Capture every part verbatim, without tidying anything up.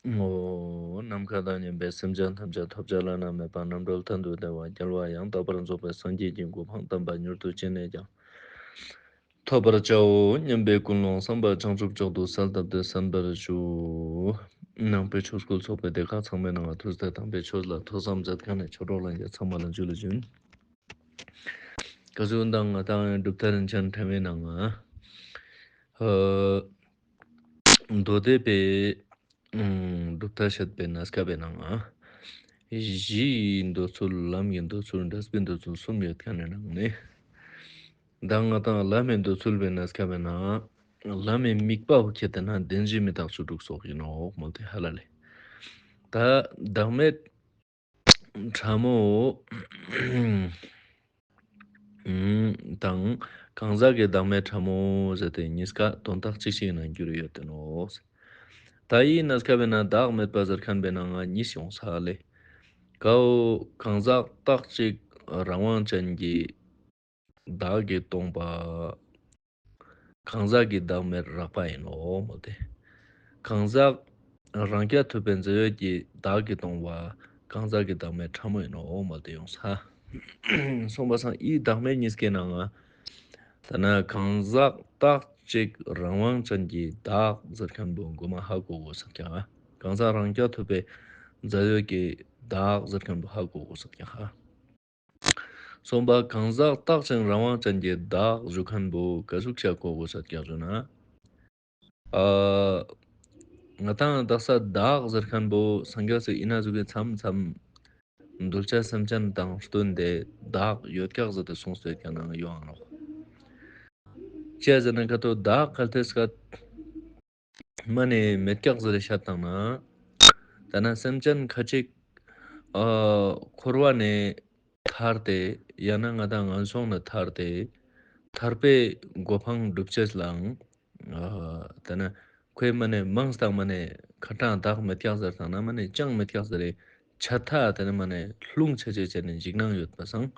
ངོ་། ནམ་མཁའ་དང་མཉམ་པའི་སེམས་ཅན་ཐམས་ཅད་ཐོབ་བྱ་བླ་ན་མེད་པ་རྣམ་གྲོལ་མཐར་ཐུག་བདེ་བ་རྒྱལ་བ་ཡང་དག་པར་རྫོགས་པའི་སངས་རྒྱས་ཀྱི་གོ་འཕང་དམ་པ་མྱུར་དུ་ཅི་ནས་ཀྱང་ཐོབ་པར་བྱའོ་སྙམ་པའི་ཀུན་སློང་བསམ་པ་བྱང་ཆུབ་མཆོག་ཏུ་གསལ་བཏབ་སྟེ་གསན་པར་ཞུ། ནང་པའི་ཆོས་སྐུལ་ཚོགས་པའི་སྡེ་ཁག་ཚང་མའི་ནང་ང་ཐུགས་སྟེ་དམ་པའི་ཆོས་ལ་ཐོས་བསམ་མཛད་མཁན་ནི་ཆོས་གྲོགས་ལྷན་རྒྱས་ཚང་མ་ལ་ཇུ་ལེ་ཞུན། ག་ཟུག་དང་ང་དང་གྲུབ་མཐའ་རིན་ཆེན་ཕྲེང་བའི་ནང་ང་། ཨ། མདོ་སྡེ་པའི་ཨུམ་གྲུབ་མཐའ་བཤད་པའི་གནས་སྐབས་པའི་ནང་ང་། གཞིའི་འདོད་ཚུལ། ལམ་གྱི་འདོད་ཚུལ། འབྲས་བུའི་འདོད་ཚུལ་གསུམ་ཡོད་མཁན་ནི་ནང་ནས། མདང་ང་དང་ལམ་མི་འདོད་ཚུལ་བའི་གནས་སྐབས་པའི་ནང་ང་། ལམ་མི་དམིགས་པ་བོ་ཁྱེར་ཏེ་ན་བདེན་བཞི་མི་རྟག་བཅུ་དྲུག་སོགས་ཡིན་ནོག་མོལ་ཏེ་ཧ་ལ་ལེ། ད་བདག་མེད་ཕྲ་མོ་དང་གང་ཟག་གི་བདག་མེད་ཕྲ་མོ་ཟེར་ཏེ་གཉིས་ཀ་དོན་དག་གཅིག་ཅིག་ནང་འགྱུར་ཡོད་དེ་ནོག་ད་ཡིན་ན་སྐབས་པའི་ནང་བདག་མེད་པ་ཟེར་མཁན་པའི་ནང་ང་གཉིས་ཡོང་ས་ལེ། ཀའོ། གང་ཟག་རྟག་གཅིག་རང་དབང་ཅན་གྱི་བདག་གིས་སྟོང་པ། གང་ཟག་གི་བདག་མེད་རགས་པ་ཡིན་ནོག་མོལ་ཏེ། གང་ཟག་རང་རྐྱ་ཐུབ་པའི་རྫས་ཡོད་ཀྱི་བདག་གིས་སྟོང་པ། གང་ཟག་གི་བདག་མེད་ཕྲ་མོ་ཡིན་ནོག་མོལ་ཏེ་ཡོང་ས། སོང་པ་སང་འི་བདག་མེད་གཉིས་ཀའི་ནང་ང་། ད་ན་གང་ཟག་རྟག་གཅིག་རང་དབང་ཅན་གྱི་བདག་ཟེར་མཁན་པོ་གོ་མ་ཧ་གོ་དགོས་ས་ཀྱང་། གང་ཟག་རང་རྐྱ་ཐུབ་པའི་རྫས་ཡོད་ཀྱི་བདག་ཟེར་མཁན་པོ་ཧ་གོ་དགོས་ས་ཀྱང་ཧ། གསུམ་པ་གང་ཟག་རྟག་ཅིང་རང་དབང་ཅན་གྱི་བདག་ཞུ་མཁན་པོ་ག་ཟུག་ཤ་གོ་དགོས་ས་ཀྱག་ཞུ་ན། ཨ། ང་དང་དག་ས་བདག་ཟེར་མཁན་པོ་སངས་རྒྱས་སི་ཨིན་ན་ཟུག་གི་མཚམས་མཚམས་གདུལ་བྱ་སེམས་ཅན་དང་བསྟུན་ཏེ་བདག་ཡོད་ཀྱག་ཟེར་ཏེ་གསུངས་ཏེ་ཡོད་ཀྱག་ནང་ཡོང་ང་ནོག་ཅི་ཟེར་ན་ཀ་ཏོ་བདག་གལ་ཏེ་སྐད་མ་ནེ་མེད་ཀྱག་ཟེར་ཏེ་ཤད་བཏང་ན། ད་ན་སེམས་ཅན་ཁ་ཅིག་ཨ་འཁོར་བ་ནེ་ཐར་ཏེ་ཡང་ན་ང་དང་ངན་སོང་ནེ་ཐར་ཏེ་ཐར་པའི་གོ་འཕང་སྒྲུབ་ཅེས་ལའང་ཨ་ད་ན་ཁོའི་མ་ནེ་མང་སྟེ་མ་ནེ་ཁ་ཏང་བདག་མེད་ཀྱག་ཟེར་བཏང་ན་མ་ནེ་ཅང་མེད་ཀྱག་ཟེར་ཏེ་ཆ་ཐ་ད་ན་མ་ནེ་ལྷུང་ཆ་ཆེ་ཆ་ནེ་འཇིགས་སྣང་ཡོད་པ་སང་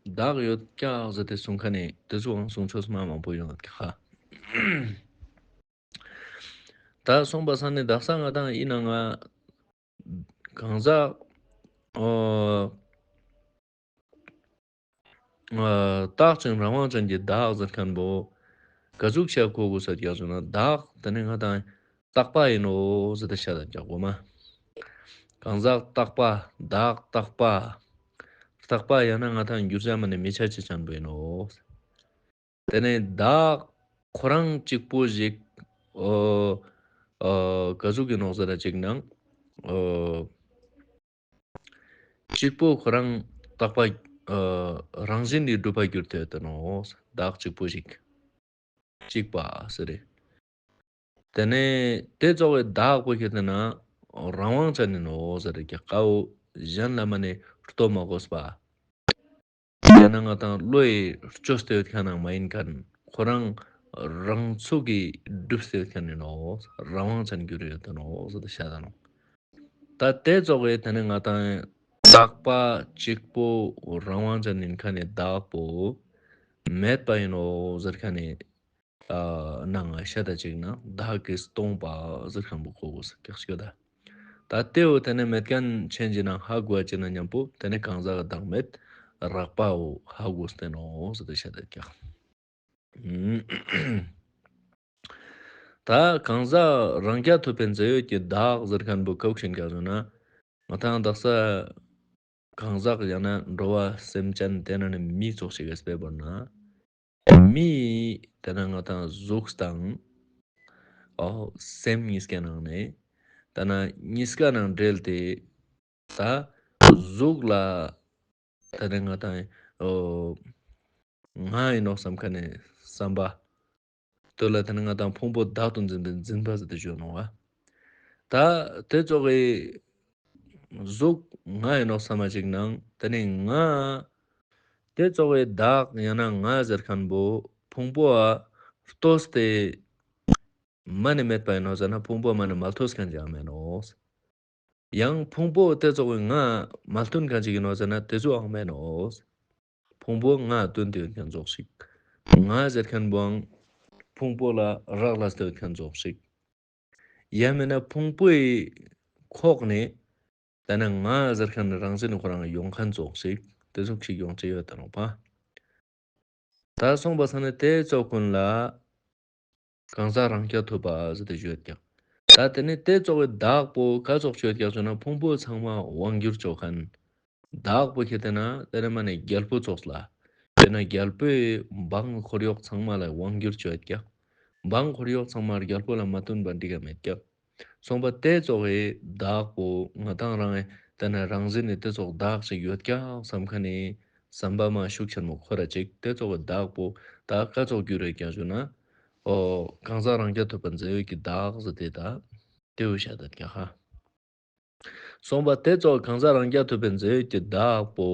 བདག་ཡོད་ཀྱག་ཟེར་ཏེ་གསུང་མཁན་ནི་དེ་ཚོའང་གསུང་ཆོས་མ་མང་པོ་ཡོང་ཡོད་ཀྱག་ཧ། ད་སོང་པ་སང་ནི་དག་ས་ང་དང་ཨིན་ན་ང་གང་ཟག་ཨོ་ཨ་རྟག་ཅིང་རང་དབང་ཅན་གྱི་བདག་ཟེར་མཁན་པོ་ག་ཟུག་ཤ་གོ་དགོས་ས་ཀྱག་ཟེར་ན་བདག་དེ་ནི་ང་དང་རྟག་པ་ཡིན་ནོག་ཟེར་ཏེ་ཤད་ད་ཀྱག་གོ་མ། གང་ཟག་རྟག་པ། བདག་རྟག་པ། རྟག་པ་ཡང་ན་ང་དང་འགྱུར་བྱ་མ་ནེ་མི་ཆ་ཅེས་ཅན་པོ་ཡིན་ནོག་དེ་ནེ་བདག་ཁོ་རང་གཅིག་པོ་ཞིག་ཨོ་ཨོ་ག་ཟུག་གི་ནོག་ཟེར་ན་ཅིག་ནང་ཨོ་གཅིག་པོ་ཁོ་རང་རྟག་པ་ཨོ་རང་བཞིན་གྱིས་གྲུབ་པ་གྱུར་ཏེ་ཡོད་དེ་ནོག་བདག་གཅིག་པོ་ཞིག་གཅིག་པ་ཟེར་རེ། དེ་ནེ་དེ་ཙོགས་པའི་བདག་པོ་ཁྱེར་ཏེ་ན་རང་དབང་ཅན་ཡིན་ནོག་ཟེར་རེ་ཀྱག་ཀའོ་གཞན་ལ་མ་ནེ་ལྟོས་མ་དགོས་པ། ཡང་ན་ང་དང་བློ་ཡིས་བཅོས་ཏེ་ཡོད་མཁན་ནང་མ་ཡིན་མཁན་ཁོ་རང་རང་ཚུགས་ཀྱིས་གྲུབ་སྟེ་ཡོད་མཁན་ཡིན་ནོག་རང་དབང་ཅན་གྱུར་ཡོད་དེ་ནོག་ཟེར་ཏེ་ཤད་ད་ནོག་ད་དེ་ཙོགས་པའི་དེ་ནེ་ང་དང་རྟག་པ་གཅིག་པོ་རང་དབང་ཅན་ཡིན་མཁན་ནི་བདག་པོ་མེད་པ་ཡིན་ནོག་ཟེར་མཁན་ནི་ཨ་ནང་ང་ཤད་ད་ཅིག་ན་བདག་གིས་སྟོང་པ་ཟེར་མཁན་པོ་གོ་དགོས་ས་ཀྱག་ཤད་ད། ད་དེ་བོ་དེ་ནེ་མེད་མཁན་ཆེན་གྱི་ནང་ཧ་གོ་བ་ཅིག་ན་མཉམ་པོ་དེ་ནེ་གང་ཟག་བདག་མེད་རགས་པ་བོ་ཧ་གོ་སྟེ་ནོག་ཟེར་ཏེ་ཤད་ད་ཀྱག་ད་གང་ཟག་རང་རྐྱ་ཐུབ་པའི་རྫས་ཡོད་ཀྱི་བདག་ཟེར་མཁན་པོ་ཀའོ་ཞུ་ཀྱག་ཟེར་ན། ང་དང་དག་ས་གང་ཟག་ཡང་ན་འགྲོ་བ་སེམས་ཅན་དེ་ན་ནི་མི་ཙོགས་ཤིག་གི་དཔེ་བོར་ན། མི་དེ་ན་ང་དང་གཟུགས་དང་ཨོ་སེམས་གཉིས་ཀའི་ནང་ནེ་དེ་ན་གཉིས་ཀ་ནང་འབྲེལ་ཏེ་ད་གཟུགས་ལ་ད་ནི་ང་དང་ཨོ་ང་ཡིན་ནོག་བསམ་མཁན་ནི་བསམ་པ། དེ་ལ་ད་ནི་ང་དང་ཕུང་པོ་བདག་ཏུ་འཛིན་པའི་འཛིན་པ་ཟེར་ཏེ་ཞུ་ནོག་བ། ད་དེ་ཙོགས་སི་གཟུགས་ང་ཡིན་ནོག་བསམ་མ་ཅིག་ནང་ད་ནི་ང་དེ་ཙོགས་སི་བདག་ཡང་ན་ང་ཟེར་མཁན་པོ་ཕུང་པོ་ཨ་ལྟོས་ཏེ་མ་ནེ་མེད་པ་ཡིན་ནོག་ཟེར་ན་ཕུང་པོ་མ་ནེ་མ་ལྟོས་མཁན་ཅིག་ཡང་མེད་ནོག། ཡང་ཕུང་པོ་དེ་ཙོགས་སི་ང་མ་ལྟོས་མཁན་ཅིག་ཡིན་ནོག་ཟེར་ན་དེ་ཙོགས་ཡང་མེད་ནོག། ཕུང་པོ་ང་ལྟོས་ཏེ་ཡོད་མཁན་ཙོགས་ཤིག། ང་ཟེར་མཁན་པོའང་ཕུང་པོ་ལ་རག་ལས་ཏེ་ཡོད་མཁན་ཙོགས་ཤིག། ཡང་མེད་ན་ཕུང་པོའི་ ཁོག་ནེ་ཏེ་ནེ་ང་ཟེར་ཁན་རང་བཞིན་ནི་ཁོ་རང་ཡོང་ཁན་ཙོགས་ཤིག་ཏེ་ཟུག་ཅིག་ཡོང་ཅེས་ཡོད་ཏེ་ནོག་པ། ཏ་སོང་པ་ས་ནེ་ཏེ་ཙོགས་གུན་ལ་གང་ཟག་རང་རྐྱ་ཐུབ་པ་ཟེར་ཏེ་ཞུ་ཡོད་ཀྱག། ཏ་ཏེ་ནེ་ཏེ་ཙོགས་སི་བདག་པོ་ཀ་ཙོགས་ཅོ་ཡོད་ཀྱག་ཟེར་ན་ཕུང་པོ་ཚང་མ་དབང་སྒྱུར་ཅོ་ཁན། བདག་པོ་ཁྱེར་ཏེ་ན་ཏེ་ནེ་མ་ནེ་རྒྱལ་པོ་ཙོགས་ལ། ཏེ་ནེ་རྒྱལ་པོའི་འབངས་འཁོར་གཡོག་ཚང་མ་ལ་དབང་སྒྱུར་ཅོ་ཡོད་ཀྱག། འབངས་འཁོར་གཡོག་ཚང་མ་རྒྱལ་པོ་ལ་མ་བསྟུན་པ་འགྲིག་ག་མེད་ཀྱག། སོང་པ་ཏེ་ཙོགས་སི་བདག་པོ་ང་དང་རང་ངི་ཏེ་ནེ་རང་བཞིན་ནི་ཏེ་ཙོགས་བདག་ཅིག་ཡོད་ཀྱག་སམ་ཁན་ནི་སམ་པ་མ་ཤུགས་ཆེན་མོ་ཁོ་ར་ཅིག་ཏེ་ཙོགས་སི་བདག་པོ་ཏ་ཀ་ཙོགས་གྱུར་རེ་ཀྱག་ཞུ་ན། འོ་གང་ཟག་རང་རྐྱ་ཐུབ་པའི་རྫས་ཡོད་ཀྱི་བདག་ཟེར་ཏེ་ཏ་ཏེ་བོ་ཤད་ད་ཀྱག་ཧ། སོང་པ་ཏེ་ཙོགས་གང་ཟག་རང་རྐྱ་ཐུབ་པའི་རྫས་ཡོད་ཀྱི་བདག་པོ།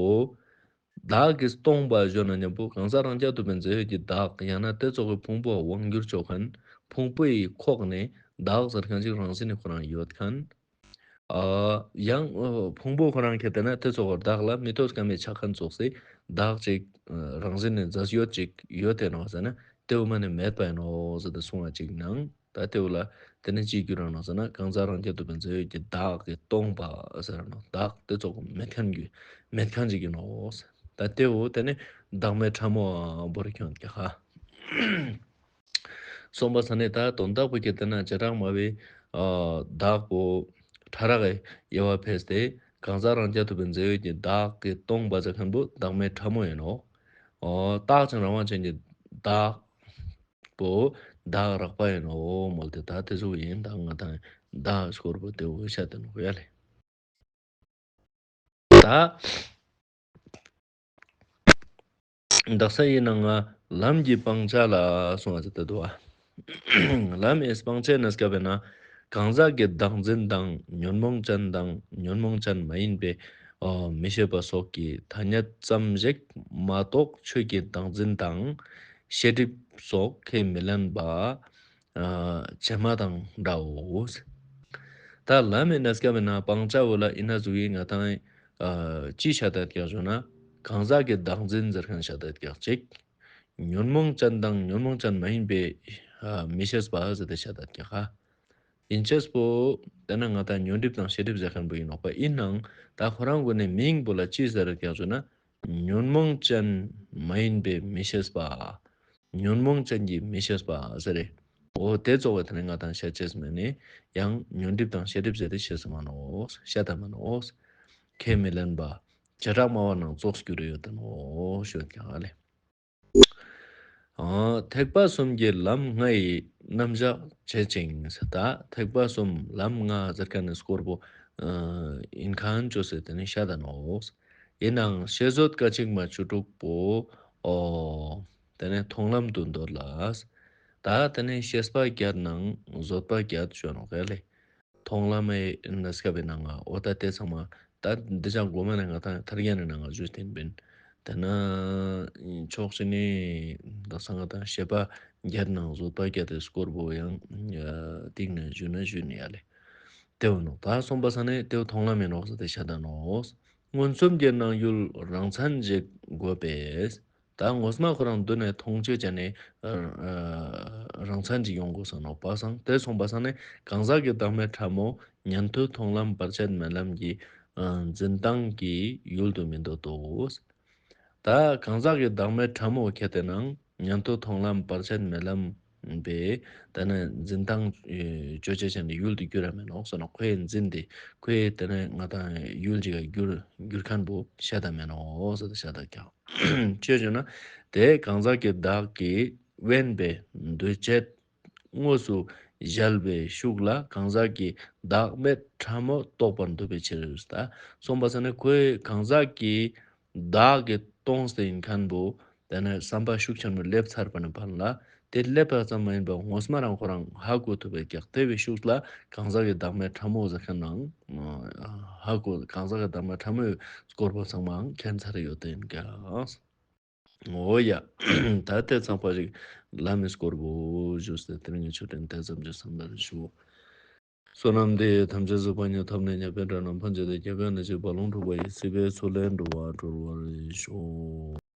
བདག་གི་སྟོང་པ་ཞུ་ན་ཉམ་པོ་གང་ཟག་རང་རྐྱ་ཐུབ་པའི་རྫས་ཡོད་ཀྱི་བདག་ཡང་ན་ཏེ་ཙོགས་སི་ཕུང་པོ་དབང་སྒྱུར་ཅོ་ཁན། ཕུང་པོའི་ཁོག་ནེ་བདག་ཟེར་ཁན་ཅིག་རང་བཞིན་ནི་ཁོ་རང་ཡོད་ཁན། ཨ་ཡང་ཨ་ཕུང་པོ་ཁོ་རང་ཁྱེར་ཏེ་ན་ཏེ་ཙོགས་སི་བདག་ལ་མི་ཐོགས་ཀ་མེད་ཆ་ཁན་ཙོགས་སི་བདག་ཅིག་རང་བཞིན་ནི་རྫས་ཡོད་ཅིག་ཡོད་ཏེ་ནོག་ཟེར་ན་ཏེ་བོ་མ་ནེ་མེད་པ་ཨིན་ནོག་ཟེར་ཏེ་གསུང་བ་ཅིག་ནང་། ཏ་ཏེ་བོ་ལ་ཏེ་ནེ་ཅི་གྱུར་ར་ནོག་ཟེར་ན་གང་ཟག་རང་རྐྱ་ཐུབ་པའི་རྫས་ཡོད་ཀྱི་བདག་གི་སྟོང་པ་ཟེར་ར་ནོག། བདག་ཏེ་ཙོགས་མེད་ཁན་གྱི་མེད་ཁན་ཅིག་ཨིན་ནོག། ཏ་ཏེ་བོ་ཏེ་ནེ་བདག་མེད་ཕྲ་མོ་བོར་ཁྱོང་ཀྱག་ཧ། སོང་པ་ས་ནེ་ཏ་དོན་དག་པོ་ཁྱེར་ཏེ་ན་བྱེ་བྲག་སྨྲ་བའི་ཨ་བདག་པོ་ཕྲ་རགས་སི་དབྱེ་བ་ཕེས་ཏེ་གང་ཟག་རང་རྐྱ་ཐུབ་པའི་རྫས་ཡོད་ཀྱི་བདག་གི་སྟོང་པ་ཟེར་ཁན་བོ་བདག་མེད་ཕྲ་མོ་ཨིན་ནོག། འོ་རྟག་ཅིང་རང་དབང་ཅན་གྱི་བདག་པོ་བདག་རགས་པ་ཨིན་ནོག་མོལ་ཏེ་ཏ་ཏེ་ཟུག་ཨིན། ཏ་ང་དང་བདག་སྐོར་པོ་ཏེ་བོ་ཤད་ད་ནོག་ཡ་ལེ། ཏ་དག་ས་ཡི་ནང་ང་ལམ་གྱི་སྤང་བྱ་ལ་གསུང་བ་ཟེར་ཏེ་འདུག་པ། ལམ་མི་སྤང་བྱ་ནི་སྐབས་ན་གང་ཟག་གི་བདག་འཛིན་དང་ཉོན་མོངས་ཅན་དང་ཉོན་མོངས་ཅན་མ་ཡིན་པའི་ཨ་མི་ཤེས་པ་སོགས་ཀྱི་ཐ་སྙད་ཙམ་ཞིག་མ་གཏོགས་ཆོས་ཀྱི་བདག་འཛིན་དང་ཤེས་སྒྲིབ་སོགས་ཁས་མི་ལེན་པ་ཨ་བྱེ་སྨྲ་དང་འདྲའོ། ཏ་ལམ་མི་ནི་སྐབས་ན་སྤང་བྱ་བོ་ལ་ཨིན་ན་ཟུག་གི་ང་དང་ཨ་ཅི་ཤད་ད་ཀྱག་ཞུ་ན་གང་ཟག་གི་བདག་འཛིན་ཟེར་ཁན་ཤད་ད་ཀྱག་ཅིག། ཉོན་མོངས་ཅན་དང་ཉོན་མོངས་ཅན་མ་ཡིན་པའི་ཨ་མི་ཤེས་པ་ཟེར་ཏེ་ཤད་ད་ཀྱག་ཧ། ཨིན་ཅེས་པོ་ཏེ་ན་ང་དང་ཉོན་སྒྲིབ་དང་ཤེས་སྒྲིབ་ཟེར་ཁན་བོ་ཨིན་ནོག་པ། ཨིན་ནའང་ཏ་ཁོ་རང་གུན་ནི་མིང་བོ་ལ་ཅི་ཟེར་ཀྱག་ཞུ་ན་ཉོན་མོངས་ཅན་མ་ཡིན་པའི་མི་ཤེས་པ། ཉོན་མོངས་ཅན་གྱི་མི་ཤེས་པ་ཟེར་རེ། འོ་ཏེ་ཙོགས་པོ་ཏེ་ནེ་ང་དང་ཤད་ཅེས་མེད་ནི་ཡང་ཉོན་སྒྲིབ་དང་ཤེས་སྒྲིབ་ཟེར་ཏེ་ཤད་ས་མ་ནོག། ཤད་ད་མ་ནོག། ཁས་མི་ལེན་པ་བྱེ་བྲག་སྨྲ་བ་ནང་ཙོགས་གྱུར་ཡོད་ད་ནོག་ཞུ་ཀྱག་ལེ། ཨ་ཐེག་པ་གསུམ་གྱི་ལམ་ལྔ་ཡི་རྣམ་གཞག་བྱེད་ཅིང་ཟེར་ཏ་ཐེག་པ་གསུམ་ལམ་ལྔ་ཟེར་ཁན་ནི་སྐོར་པོ་ཨ་ཨིན་ཁན་ཅོས་ཏེ་ཏེ་ནེ་ཤད་ད་ནོག། ཨིན་ནའང་ཤེས་བཟོད་སྐད་ཅིག་མ་བཅུ་དྲུག་པོ་འོ་ཏེ་ནེ་མཐོང་ལམ་དུ་འདོད་ལ། ཏ་ཏེ་ནེ་ཤེས་པ་བརྒྱད་ནང་བཟོད་པ་བརྒྱད་ཞུ་ནོག་ལེ། མཐོང་ལམ་མི་ནི་སྐབས་ནང་ང་འོ་ཏ་ཏེ་ཚང་མ་ཏ་འདི་ཅང་གོ་མ་ནེ་ང་དང་ཐར་རྒྱན་ནི་ནང་ང་ཞུས་ཏེ་ཨིན་པིན། ཏེ་ན་ཕྱོགས་ཅིག་ནེ་དག་ས་ང་དང་ཤེས་པ་བརྒྱད་ནང་བཟོད་པ་བརྒྱད་ཏེ་སྐོར་པོ་ཡང་ཨ་སྟིང་ནེ་ཞུ་ན་ཞུ་ནི་ཡ་ལེ། ཏེ་བོ་ནོག། ཏ་སོང་པ་ས་ནེ་ཏེ་བོ་མཐོང་ལམ་ཨིན་ནོག་ཟེར་ཏེ་ཤད་ད་ནོག། མངོན་སུམ་གྱི་སྣང་ཡུལ་རང་མཚན་ཞིག་དགོས་པས། ཏ་ངོ་མ་ཁོ་རང་མདུན་ནེ་མཐོང་ཅེས་ཅན་ནི་ཨ་རང་མཚན་ཅིག་ཡོང་དགོས་ས་ནོག་པ་སང་། ཏེ་སོང་པ་སང་ནི་གང་ཟག་གི་བདག་མེད་ཕྲ་མོ་ཉན་ཐོས་མཐོང་ལམ་བར་ཆད་མེད་ལམ་གྱི་ཨ་འཛིན་སྟངས་ཀྱི་ཡུལ་དུ་མི་འདོད་དོ། ཏ་གང་ཟག་གི་བདག་མེད་ཕྲ་མོ་ཁྱེར་ཏེ་ནང་ཉན་ཐོས་མཐོང་ལམ་བར་ཆད་མེད་ལམ་པའི་ཏེ་ནེ་འཛིན་སྟངས་ཨེ་ཅོ་ཅེས་ཅན་ནི་ཡུལ་དུ་གྱུར་ར་མེན་ནོག་ཟེར་ན་ཁོའི་འཛིན་ཏེ་ཁོའི་ཏེ་ནེ་ང་དང་ཡུལ་ཅིག་ག་གྱུར་གྱུར་ཁན་བོ་ཤད་ད་མེན་ནོག་ཟེར་ཏེ་ཤད་ད་ཀྱག། ཅི་ཞུ་ན་ཏེ་གང་ཟག་གི་བདག་གི་དབེན་པའི་འདུས་བྱས་དངོས་སུ་གཞལ་བའི་ཤུགས་ལ་གང་ཟག་གི་བདག་མེད་ཕྲ་མོ་རྟོགས་པར་འདོད་པའི་ཕྱིར། ཏ་སོང་པ་ས་ནེ་ཁོའི་གང་ཟག་གི་བདག་གི་སྟོང་སྟེ་ཨིན་ཁན་བོ་ཏེ་ནེ་སམ་པ་ཤུགས་ཆེན་མོ་ལེབ་ཚར་པ་ནེ་ཕན་ལ་ཏེ་ལེབ་པ་ཙམ་མ་ཡིན་པ་ངོ་མ་རང་ཁོ་རང་ཧ་གོ་ཐུབ་པའི་ཀྱག། ཏེ་བོའི་ཤུགས་ལ་གང་ཟག་གི་བདག་མེད་ཕྲ་མོ་ཟེར་ཁན་ནང་ཧ་གོ་གང་ཟག་གི་བདག་མེད་ཕྲ་མོའི་སྐོར་པོ་ཚང་མ་མཁྱེན་ཚར་ཡོད་ཏེ་ཨིན་ཀྱག། འོ་ཡ། ཏ་ཏེ་ཚང་པ་ཞིག་ལམ་མི་སྐོར་པོ་ཞུས་ཏེ་ཏེ་རིང་གི་ཆོས་ཏེ་ཙམ་ཞིག་སམ་ལ་ཞུ། བསོད་ནམས་འདི་ཡིས་ཐམས་ཅད་གཟིགས་པ་ཉིད། ཐོབ་ནས་ཉེས་པའི་དགྲ་རྣམས་ཕམ་བྱས་ཏེ། སྐྱེ་རྒ་ན་འཆིའི་རྦ་ཀློང་འཁྲུགས་པ་ཡི། སྲིད་པའི་མཚོ་ལས་འགྲོ་བ་སྒྲོལ་བར་ཤོག།